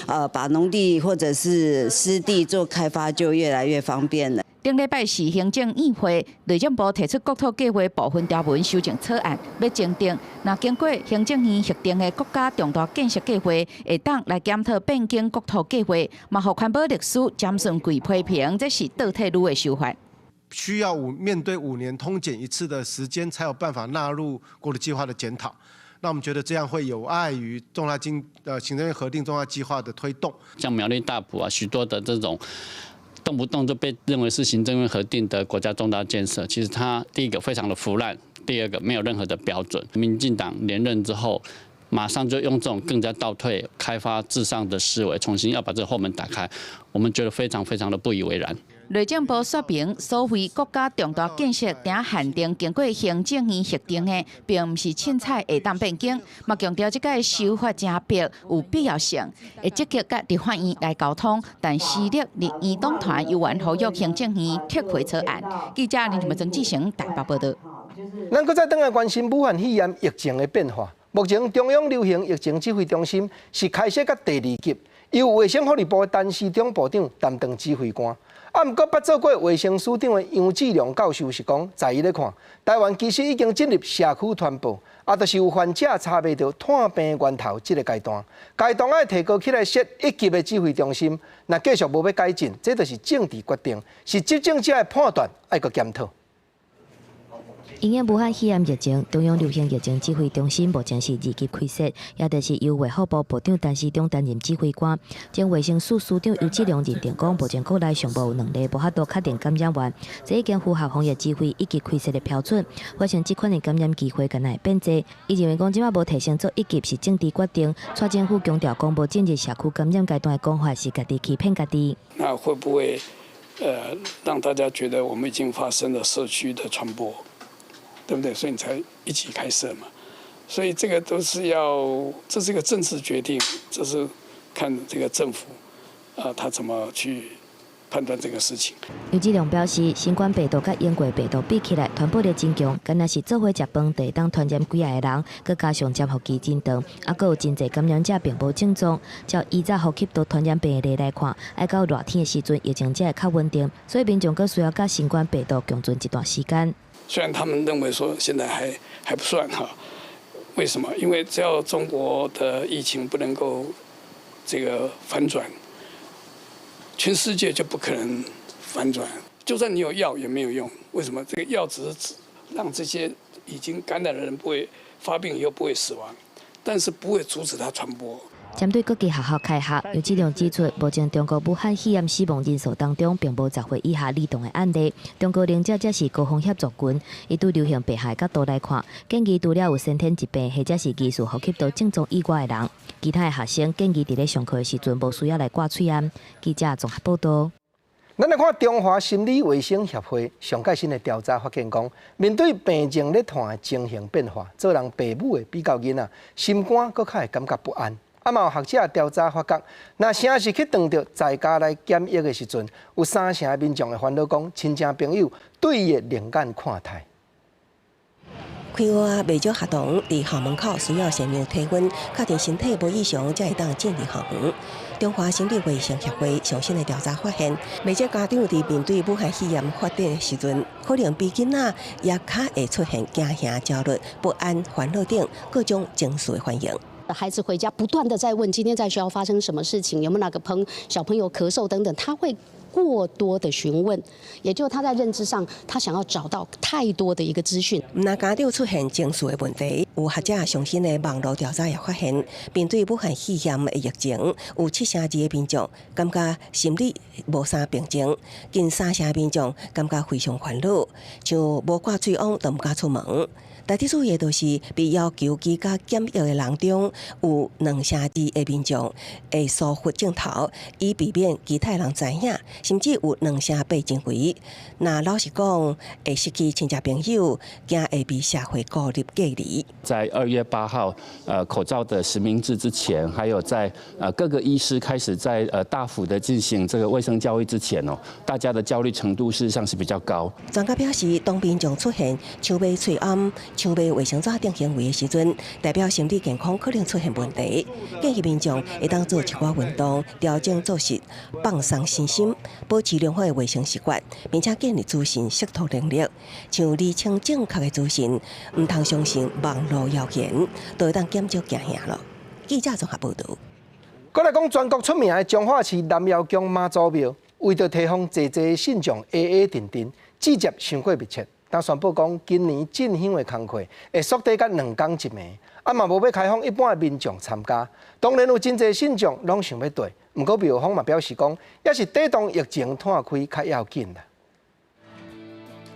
要把農地或者是濕地做開發，就越來越方便了。頂禮拜四行政院會，內政部提出國土計劃部分條文修正草案，欲增訂。若經過行政院核定的國家重大建設計劃，會當來檢討變更國土計劃，嘛予環保律師詹順貴批評，這是倒退嚕的修法。需要面對5年通檢一次的時間，才有辦法納入國土計劃的檢討。那我們覺得這樣會有礙於重大行政院核定重大計劃的推動。像苗栗大埔啊，許多的這種動不動就被認為是行政院核定的國家重大建設，其實它第一個非常的浮濫，第二個沒有任何的標準。民進黨連任之後，馬上就用這種更加倒退、開發至上的思維，重新要把這個後門打開，我們覺得非常非常的不以為然。內政部說明，所謂國家重大建設，定限定經過行政院核定的，並毋是凊彩會當變更。嘛強調這個修法誠迫有必要性，會積極佮立法院來溝通。但時力立院黨團猶原呼籲行政院撤回草案。記者林志曾志成台北報導。咱閣再轉來關心武漢肺炎疫情的變化。目前中央流行疫情指揮中心是開設到第二級。由衛生福利部陳時中部長擔當指揮官。啊，毋過捌做過衛生署長的楊志良教授是講，在伊咧看，台灣其實已經進入社區傳播，啊，就是有患者查袂著傳病源頭這個階段，該當愛提高起來設一級的指揮中心，若繼續無欲改進，這就是政治決定，是執政者的判斷愛閣檢討。因應武漢肺炎疫情，中央流行疫情指揮中心目前是二級開設，也就是由衛福部部長陳時中擔任指揮官。前衛生署署長游志良認定講，目前國內尚無有兩例無法度確定感染源，這已經符合防疫指揮一級開設的標準。發生這款的感染機會，敢若會變濟。伊認為講，這擺無提升做一級是政治決定。蔡政府強調講，無進入社區感染階段的講法是家己欺騙家己。那會不會讓大家覺得我們已經發生了社區的傳播？對不對？所以你才一級開設嘛。所以這個都是要，這是一個政治決定，這是看這個政府啊，他怎麼去判斷這個事情。游志良表示，新冠病毒佮英國病毒比起來，傳播力真強，敢若是做伙食飯就會當傳染幾仔个人，閣加上潛伏期真長，啊，閣有真濟感染者並無症狀。照以早呼吸道傳染病的例來看，愛到熱天的時陣，疫情才會較穩定，所以民眾閣需要佮新冠病毒共存一段時間。雖然他們認為說現在還不算哈，為什麼？因為只要中國的疫情不能夠這個反轉，全世界就不可能反轉。就算你有藥也沒有用，為什麼？這個藥只是讓這些已經感染的人不會發病以後不會死亡，但是不會阻止它傳播。針對各級學校開學，游志良指出，目前中國武漢肺炎死亡人數當中，並無10歲以下兒童的案例。中高齡者才是高風險族群。伊對流行病學的角度來看，建議除了有先天疾病或者是疑似呼吸道症狀以外的人，其他的學生建議佇咧上課的時陣無需要來掛喙罨。記者綜合報導。咱來看中華心理衛生協會上蓋新的調查發現，講面對病情咧傳的情形變化，做人爸母的比較囡仔，心肝閣較會感覺不安。啊，嘛有學者調查發覺，若誠是去當著在家來檢疫的時陣，有三成的民眾會煩惱講，親戚朋友對伊的另眼看待。開學袂少學童佇校門口需要先量體溫，確定身體無異常，才會當進入校園。中華心理衛生協會上新的調查發現，袂少家長佇面對武漢肺炎發展的時陣，可能比囡仔也較會出現驚嚇、焦慮、不安、煩惱等各種情緒的反應。孩子回家不斷的在問，今天在學校發生什麼事情，有沒有哪個小朋友咳嗽等等，他會過多的詢問，也就他在認知上，他想要找到太多的一個資訊。毋但家長出現情緒的問題，有學者上新的網路調查也發現，面對武漢肺炎的疫情，有72%的民眾感覺心理無啥平靜，近三成民眾感覺非常煩惱，像無掛喙罨就毋敢出門。特別注意的就是被要求居家檢疫的人中，有22%的民眾會疏忽鏡頭，以避免其他人知影，甚至有28%認為，若老實講，會失去親戚朋友，驚會被社會孤立隔離。在2月8號，口罩的實名制之前，還有在各個醫師開始在大幅的進行這個衛生教育之前哦，大家的焦慮程度事實上是比較高。專家表示，當民眾出現搶買喙罨、搶買衛生紙等行為的時陣，代表心理健康可能出現問題。建議民眾會當做一寡運動，調整作息，放鬆身心，保持良好的衛生習慣，並且建立資訊識讀能力，像釐清正確的資訊，毋通相信網路謠言，都會當減少驚嚇囉。記者綜合報導。閣來講全國出名的彰化市南瑤宮媽祖廟，為著提防濟濟信眾矮矮陣陣，節節傷過密切。當宣布講，今年進香的工課會縮短到2工一暝，啊嘛無欲開放一般的民眾參加。當然有真濟信眾攏想欲綴，毋過廟方嘛表示講，也是抵擋疫情湠開較要緊啦。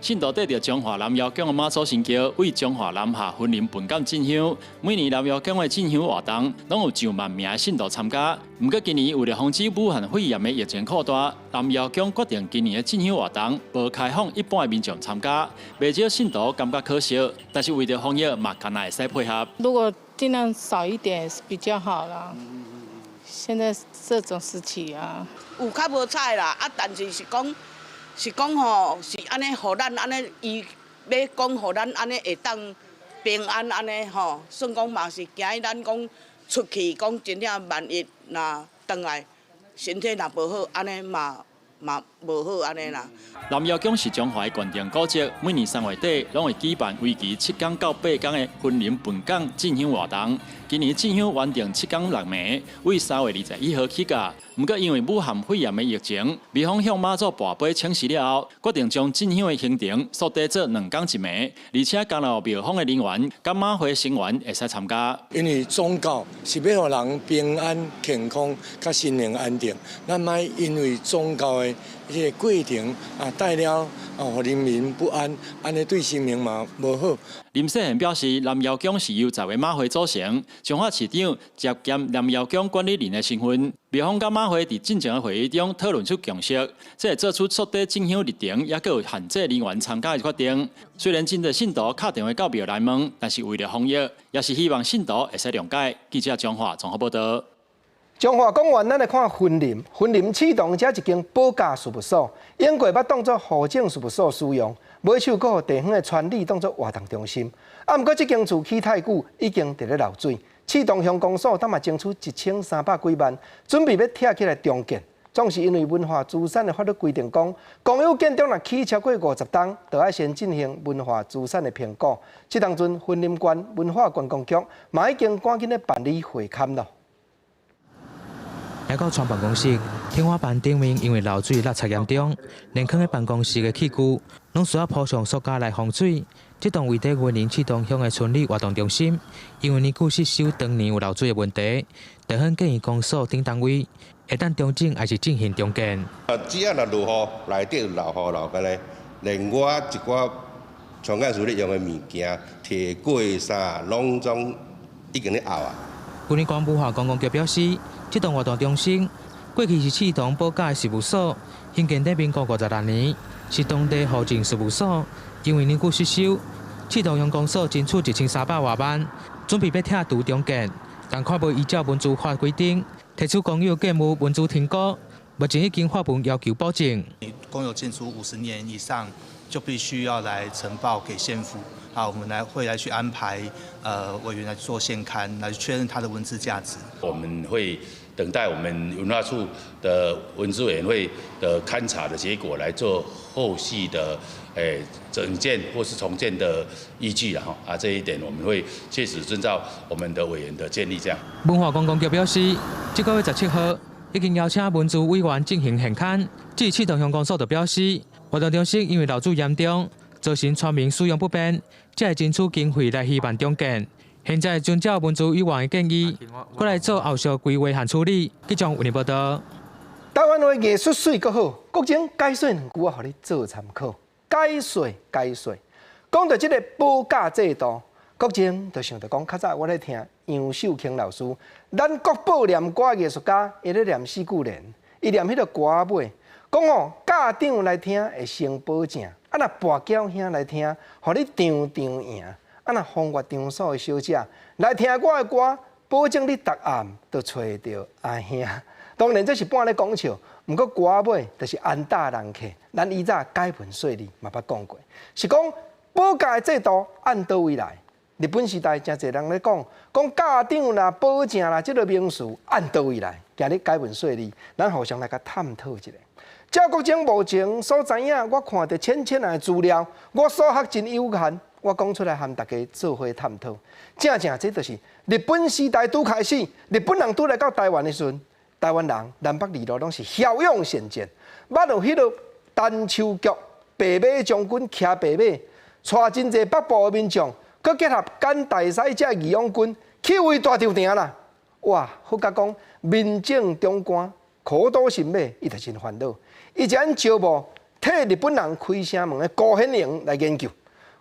信徒綴著彰化南瑤宮的媽祖神轎，為彰化南下雲林本港進香。每年南瑤宮的進香活動，攏有上萬名的信徒參加。毋過今年為著防止武漢肺炎的疫情擴大，南瑤宮決定今年的進香活動無開放一般的民眾參加。袂少信徒感覺可惜，但是為著防疫嘛，敢若會使配合。如果盡量少一點是比較好啦。現在這種時期啊，有較無彩啦，啊，但是是講。是講吼，是按呢，予咱按呢，伊欲講予咱按呢會當平安按呢吼，算講嘛是驚咱講出去講真正萬一若轉來身體若無好，按呢嘛嘛無好按呢啦。南瑤宮是彰化的縣定古蹟，每年3月底攏會舉辦為期7天到8天的雲林笨港進香活動。今年進香原定7天6暝，為3月21號起駕。毋過因為武漢肺炎的疫情，廟方向媽祖跋杯請示了後，決定將進香的行程縮短做2天1暝，而且加入廟方的人員、佮馬會成員會使參加。因為宗教是欲予人平安健康、佮心靈安定，咱莫因為宗教的這个過程啊，帶了啊，予人民不安，按呢對生命嘛無好。林世賢表示，南瑤宮是由10个媽會組成，彰化市長接兼南瑤宮管理人的身份，廟方佮馬會佇進前的會議中討論出共識，這會做出縮短進香日程，抑閣有限制人員參加的決定。雖然真濟信徒敲電話到廟來問，但是為了防疫，也是希望信徒會使諒解。記者彰化綜合報導。彰化講完，咱來看雲林。雲林刺桐這一間保甲事務所，英國捌當作戶政事務所使用，尾手閣予地方的村里當作活動中心。啊，毋過這間厝起太久，已經佇咧漏水。刺桐鄉公所當嘛爭取1300幾萬，準備欲拆起來重建。總是因為文化資產的法律規定講，公有建築若起超過50冬，就愛先進行文化資產的評估。這當陣，雲林縣文化觀光局嘛已經趕緊咧辦理會勘囉。來到村辦公室，天花板頂面因為漏水落漆嚴重，連囥佇辦公室的器具攏需要鋪上塑膠來防水。這棟位佇雲林刺桐鄉的村里活動中心，因為年久失修，長年有漏水的問題，地方建議公所等單位會當重整，抑是進行重建。啊，只要若落雨，內底漏雨漏個咧，連我一寡傳教士咧用的物件、鐵櫃啥，攏總已經咧漚啊。雲林縣文化觀光局表示，這棟活動中心過去是刺桐保甲的事務所，興建佇民國56年，是當地戶政事務所。因為年久失修，刺桐鄉公所爭取1300外萬，準備欲拆除重建，但看無依照文資法規定，提出公有建物文資評估，目前已經發文要求補正。公有建築50年以上，就必須要來呈報給縣府。好，我們來會來去安排，委員來做現勘，來確認它的文資價值。我們會等待我們文化處的文資委員會的勘查的結果，來做後續的整建或是重建的依據啦。啊，這一點我們會確實遵照我們的委員的建議。這樣。文化觀光局表示，這個月17號已經邀請文資委員進行現勘。至於刺桐鄉公所就表示，活動中心因為漏水嚴重，造成村民使用不便，才會爭取經費來希望重建。現在遵照文資委員的建議，閣來做後續規劃和處理。記者為您報導。台灣話藝術媠閣好，國情解說兩句我予你做參考。解說解說，講到這个保甲制度，國情就想著講，較早我咧聽楊秀卿老師，咱國寶念歌藝術家，伊咧念四句聯，伊念彼个歌尾，講哦，家長來聽會成保證，啊若跋筊兄來聽，予你場場贏。啊！若風月場所的小姐來聽我的歌，保證你逐暗都揣著阿兄。當然這是半咧講笑，毋過歌尾就是安搭人客。咱以早解文說理嘛捌講過，是講保甲的制度按佗位來？日本時代誠濟人咧講，講家長啦、保證啦，這个名詞按佗位來？今日解文說理，咱互相來共探討一下。照國情目前所知影，我看著淺淺的資料，我所學真有限。我講出來和大家做伙探討。正正這就是日本時代拄開始，日本人拄來到台灣的時陣，台灣人南北二路攏是驍勇善戰。捌有彼个陳秋菊白馬將軍騎白馬，帶真濟北部的民眾，閣結合簡大獅這義勇軍去圍大稻埕啦。哇！好甲講，民政長官苦多神馬，伊就真煩惱，伊就按招募替日本人開城門的高顯榮來研究。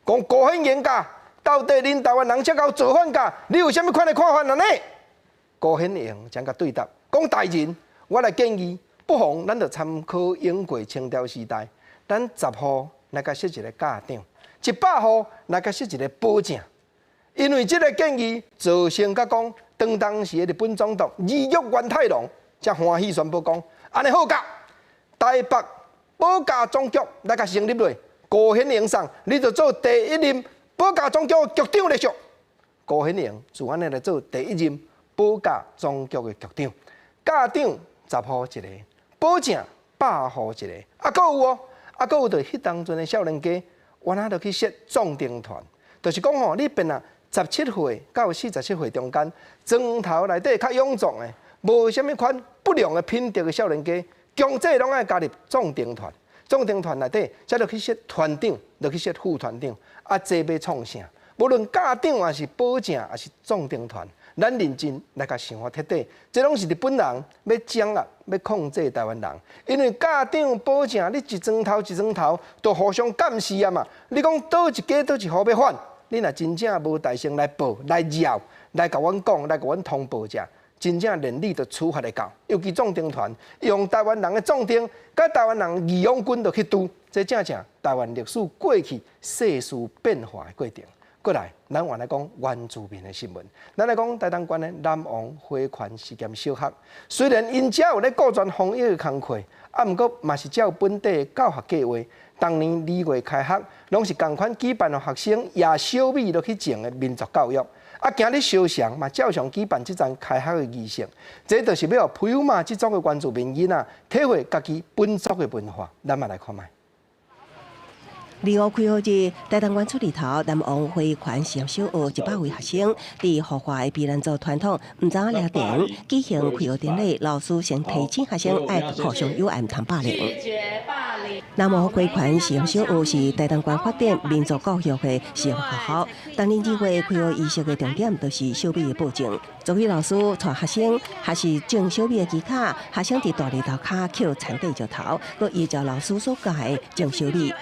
講高顯榮家，到底恁台灣人這𠢕造反㗎？你有啥物款的看法呢？高顯榮才共對答，講大人，我來建議，不妨咱就參考英國清朝時代，咱10戶來共設一个家長，100戶來共設一个保證。因為這个建議造成佮講，當時的日本總督二宮源太郎才歡喜宣布講，按呢好㗎，台北保甲總局來共成立落。高顯榮上，你就做第一任保甲總局的局長來續。高顯榮就按呢來做第一任保甲總局的局長。教長10箍一個，保正100箍一個，啊，閣有哦，啊，閣有就彼當陣的少年家，原來就去設壯丁團，就是講吼，你變啊17歲到47歲中間，磚頭內底較勇壯的，無啥物款不良的品德的少年家，強制攏愛加入壯丁團。壯丁團內底，才就去設團長，就去設副團長，啊，這欲創啥？無論教長還是保正，還是壯丁團，咱認真來共想法徹底，這攏是日本人欲掌握、欲控制台灣人。因為教長、保正，你一磚頭一磚頭都互相監視啊嘛。你講佗一家佗一戶欲反，你若真正無大聲來報、來繞、來共阮講、來共阮通報者，真正連你都處罰會到。尤其壯丁團用台灣人的壯丁，佮台灣人義勇軍就去拄，這正正台灣歷史過去世事變化的過程。過來，咱還來講原住民的新聞。咱來講台東縣的南王花環實驗小學，雖然𪜶遮有咧顧全防疫的工課，啊，毋過嘛是照本地的教學計劃。逐年2月開學，攏是仝款舉辦予學生攑小米落去種的民族教育。啊，今日燒翔嘛照常舉辦這層開學的儀式，這就是欲予普悠瑪這族的原住民囡仔體會家己本族的文化。咱嘛來看覓。25開學日，台東縣出里頭南王花環實驗小學100位學生，佇豪華的卑南族傳統毋知影埕舉行開學典禮，老師先提醒學生愛互相友愛，毋通霸凌。南王花環實驗小學是台東縣發展民族教育的實驗學校。當年2月開學儀式的重點，就是小米的播種。族語老師帶學生學習種小米的技巧，學生佇大犁頭跤抾田塊石頭，閣依照老師所教的種小米。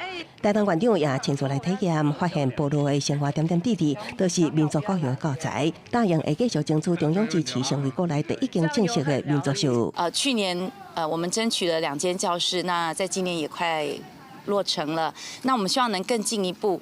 台東縣長也親自來體驗，發現部落的生活點點滴滴都是民族教育的教材。答應會繼續爭取中央支持，成為國內第一間正式的民族小。去年我們爭取了兩間教室，那在今年也快落成了。那我們希望能更進一步，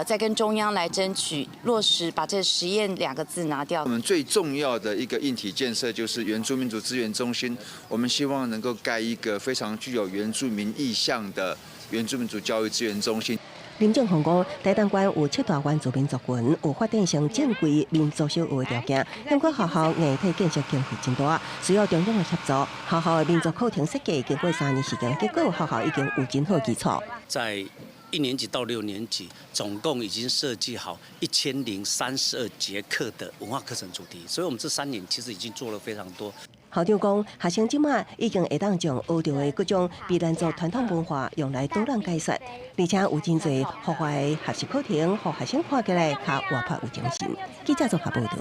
再跟中央來爭取落實，把這實驗兩個字拿掉。我們最重要的一個硬體建設就是原住民族資源中心，我們希望能夠蓋一個非常具有原住民意向的原住民族教育資源中心。林正宏講，台東縣有七大原住民族群，有發展成正規民族小學的條件。不過學校硬體建設經費真大，需要中央的協助。學校的民族課程設計經過3年時間，結果學校已經有真好基礎。在一年級到六年級，總共已經設計好1032節課的文化課程主題，所以我們這3年其實已經做了非常多。校長講，學生這馬已經會當將學著的各種卑南族傳統文化用來導覽解說，而且有真濟戶外的學習課程，予學生看起來較活潑有精神。記者綜合報道。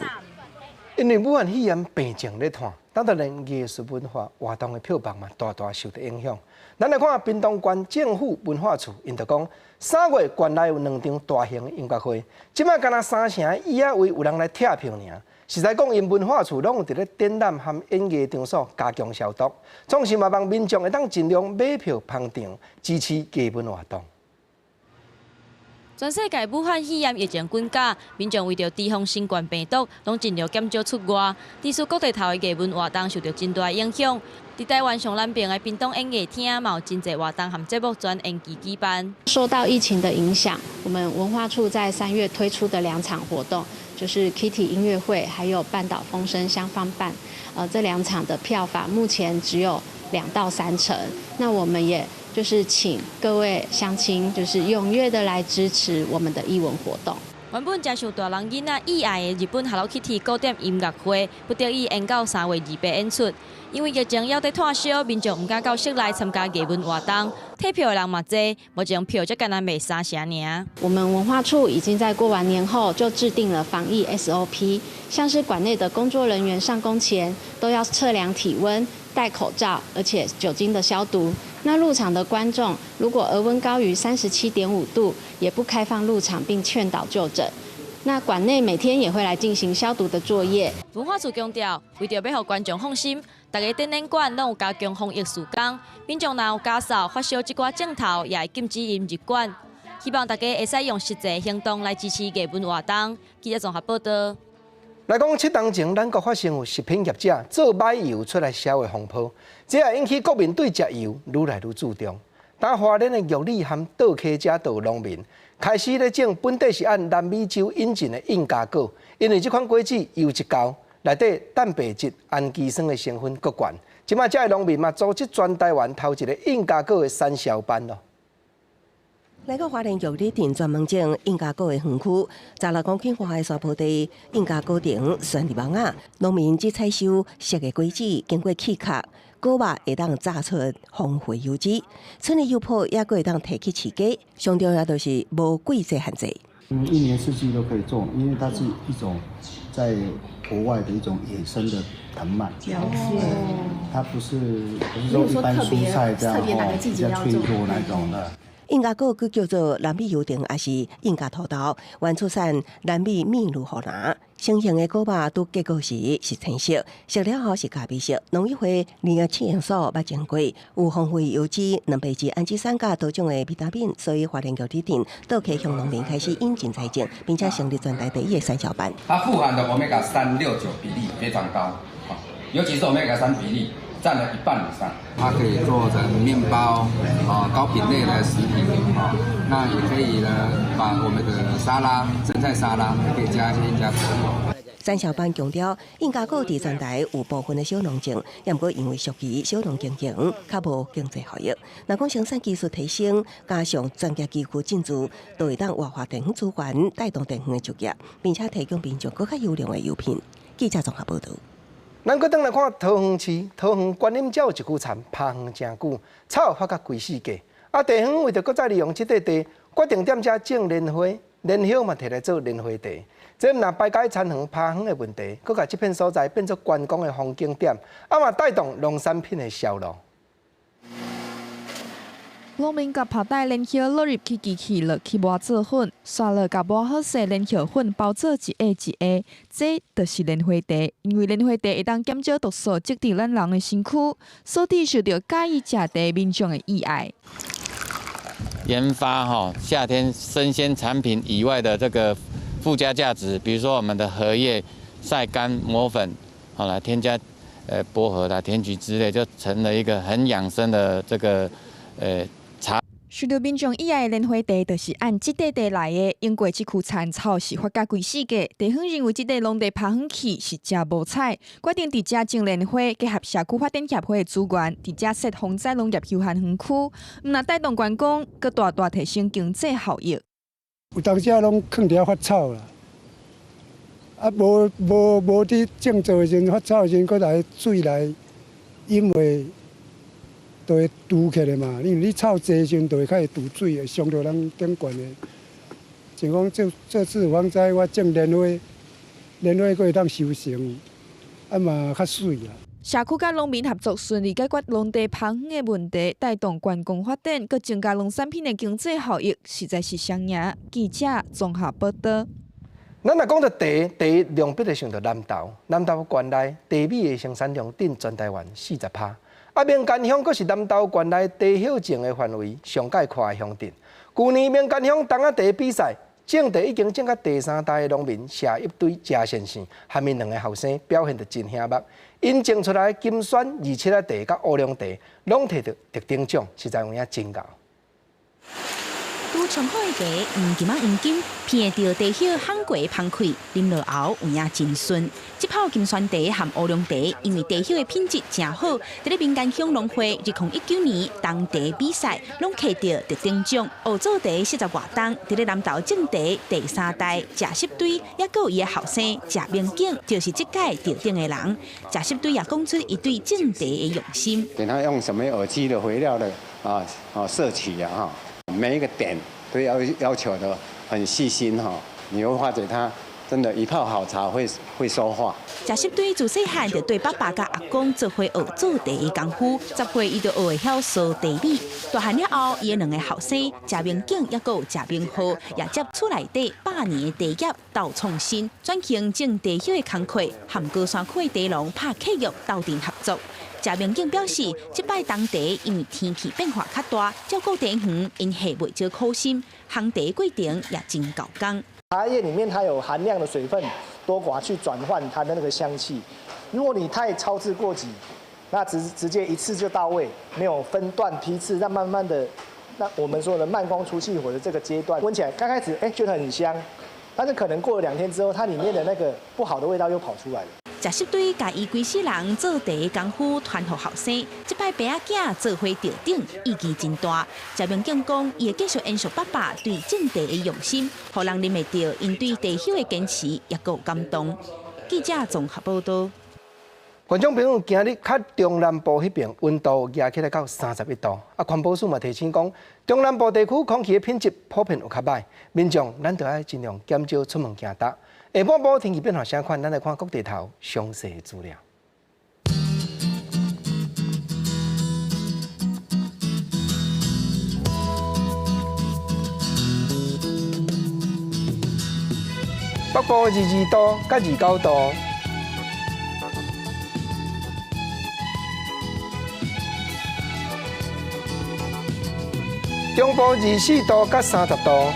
因為武漢肺炎病情咧湠，當然藝術文化活動的票房嘛，大大受到影響。咱來看屏東縣政府文化處，𪜶就講3月縣內有兩場大型音樂會，這擺干焦三成椅仔位有人來拆票爾。實在講，𪜶文化處攏有佇咧展覽和演藝場所加強消毒，總是嘛望民眾會當盡量買票捧場，支持藝文活動。全世界武漢肺炎疫情滾加，民眾為著提防新冠病毒，攏盡量減少出外。致使各地頭的藝文活動受著真大影響。佇台灣上南邊的屏東演藝廳，嘛有真濟活動和節目全延期舉辦。受到疫情的影響，我們文化處在3月推出的兩場活動，就是 Kitty 音樂會，還有半島風聲相方伴，這兩場的票房目前只有2到3成。那我們也就是請各位鄉親，就是踴躍的來支持我們的藝文活動。原本誠受大人囡仔喜愛的日本 Hello Kitty 古典音樂會，不得已延到3月28演出。因為疫情猶佇湠燒，民眾毋敢到室內參加藝文活動，退票的人嘛濟，目前票才干焦賣三成爾。我們文化處已經在過完年後就制定了防疫 SOP，像是館內的工作人員上工前都要測量體溫、戴口罩，而且酒精的消毒。那入場的觀眾如果額溫高於37.5度，也不開放入場，並勸導就診。那館內每天也會來進行消毒的作業。文化處強調，為著欲予觀眾放心，逐个展覽館攏有加強防疫事工，民眾若有咳嗽、發燒這寡症頭，也會禁止𪜶入館。希望大家會使用實際行動來支持藝文活動。記者綜合報道。來講七當前，咱國發生有食品業者做䆀油出來銷的風波，這也引起國民對食油愈來愈注重。當花蓮的玉里和倒溪遮都有農民開始咧種本底是按南美洲引進的印加果，因為這款果子油質高，內底蛋白質、氨基酸的成分閣懸，這擺遮的農民嘛，組織全台灣頭一个印加果的產銷班咯。來到花蓮玉里鎮專門種印加果的園區，16公頃寬的山坡地，印加果藤懸佇網仔，農民只採收熟的果子，經過去殼，果肉會當榨出豐富油脂，村里油粕也閣會當提去市價。上重要就是無季節限制。一年四季都可以種，因為它是一種在國外的一種野生的藤蔓。它不是說一般蔬菜這樣哦，比較脆弱那種的。印加果閣叫做南美油藤，抑是印加土豆，原出產南美秘魯河南。成型的果肉拄結果時是青色，熟了後是咖啡色。農委會林業試驗所捌種過，有豐富油脂、蛋白質、氨基酸佮多種的維他命，所以花蓮玉里鎮倒溪鄉農民開始引進栽種，並且成立全台第一个產銷班。它富含的歐米伽3、6、9比例非常高，尤其是歐米伽3比例佔了一半以上。它可以做成麵包，啊，糕餅類的食品，啊，那也可以呢，把我們的沙拉、生菜沙拉，可以加一些印加果油。產銷班強調，印加果佇全台有部分的小農種，也毋過因為屬於小農經營，較無經濟效益。若講生產技術提升，加上專業機構進駐，就會當活化地方資源，帶動地方的就業，並且提供民眾閣較優良的油品。記者綜合報導。咱閣轉來看桃園市，桃園觀音遮有一區田，拍園誠久，草發甲規世界。啊，地方為著閣再利用這塊地，決定踮遮種蓮花，蓮葉嘛提來做蓮花茶。這毋但排解田園拍園的問題，閣共這片所在變做觀光的風景點，啊嘛帶動農產品的銷路。農民共菢袋蓮葉落入去機器落去磨做粉，煞落共磨好勢蓮葉粉包做一盒一盒，這就是蓮花茶。因為蓮花茶會當減少毒素積佇咱人的身軀，所以受著佮意食茶民眾的喜愛。研發哈夏天生鮮產品以外的這個附加價值，比如說我們的荷葉曬乾磨粉，好來添加薄荷啦、甜菊之類，就成了一個很養生的這個茶。受著民眾喜愛的蓮花茶，就是按這塊地來的。因過這區田草是發甲規世界，地方認為這塊農地拍園去是誠無彩，決定佇遮種蓮花，結合社區發展協會的資源，佇遮設防災農業休閒園區，毋但帶動觀光，閣大大提升經濟效益。有當時攏囥佇遐發臭啦，啊無無無佇種作的時陣發臭的時陣，閣來水來飲會。就會櫥起來嘛，因為你臭濟時陣，就會較會櫥水，會傷著人頂懸的。像講這這次防災，我種蓮花，蓮花閣會當收成，啊嘛較媠啦。社區佮農民合作，順利解決農地拍園的問題，帶動觀光發展，閣增加農產品的經濟效益，實在是雙贏。記者綜合報導。咱若講著茶，第一量必會想著南投，南投縣內茶米的生產量佔全台灣40%。啊，名間鄉閣是南投縣內茶葉種的範圍上蓋闊的鄉鎮。舊年名間鄉冬仔茶比賽，種茶已經種到第三代的農民謝一堆謝先生，含𪜶兩个後生表現得真醒目。𪜶種出來的金萱27仔茶佮烏龍茶，攏提著特等獎，實在有影真𠢕。拄沖好的茶，黃金仔黃金，闻著茶葉烘過芳氣，啉落喉有影真順。這泡金萱茶和烏龍茶，因為茶葉的品質誠好，佇咧民間鄉農會2019年冬茶比賽，攏摕著特等獎。學做茶40外冬，佇咧南投種茶第三代謝十堆，猶閣有伊的後生謝明景，就是這屆得獎的人。謝十堆也講出伊對種茶的用心。給他用什麼有機的肥料的啊啊攝取啊哈。每一個點都要求的很細心哈，你會發覺他真的，一泡好茶會說話。謝十堆自細漢就綴爸爸佮阿公做伙學做茶的功夫，10歲伊就學會曉燒茶米。大漢了後，伊的兩个後生謝明景猶閣有謝明浩，也接厝內底百年的茶業鬥創新，轉型種茶葉的工課，和高山區的茶農拍契約鬥陣合作。謝明景表示，這擺冬茶因為天氣變化較大，照顧茶園𪜶下袂少苦心，烘茶過程也真𠢕工。茶葉裡面它有含量的水分多寡去轉換它的那個香氣。如果你太操之過急，那直接一次就到位，沒有分段批次，那慢慢的，那我們說的慢工出細活的這個階段，聞起來剛開始覺得很香，但是可能過了2天之後，它裡面的那個不好的味道又跑出來了。食濕堆共伊規世人做茶的功夫傳予後生，這擺伯仔囝做伙著頂，意義真大。謝明景講，伊會繼續延續爸爸對種茶的用心，予人啉會著𪜶對茶葉的堅持，抑閣有感動。記者綜合報道。觀眾朋友，今日較中南部彼邊溫度壓起來到31度，啊，環保署嘛提醒講，中南部地區空氣的品質普遍有較䆀，民眾咱著愛盡量減少出門行動。下半晡天氣變化啥款，咱來看各地頭詳細資料。北部22度佮29度。中部24度佮30度，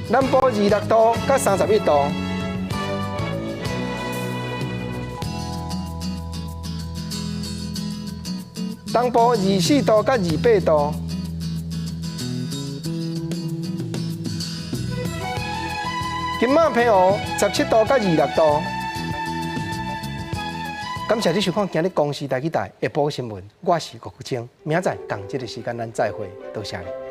南部26度佮31度，東部24度佮28度，金馬澎湖17度佮26度。感謝你收看今日公視台語台下晡新聞，我是郭國清，明仔載仝這个時間咱再會，多謝你。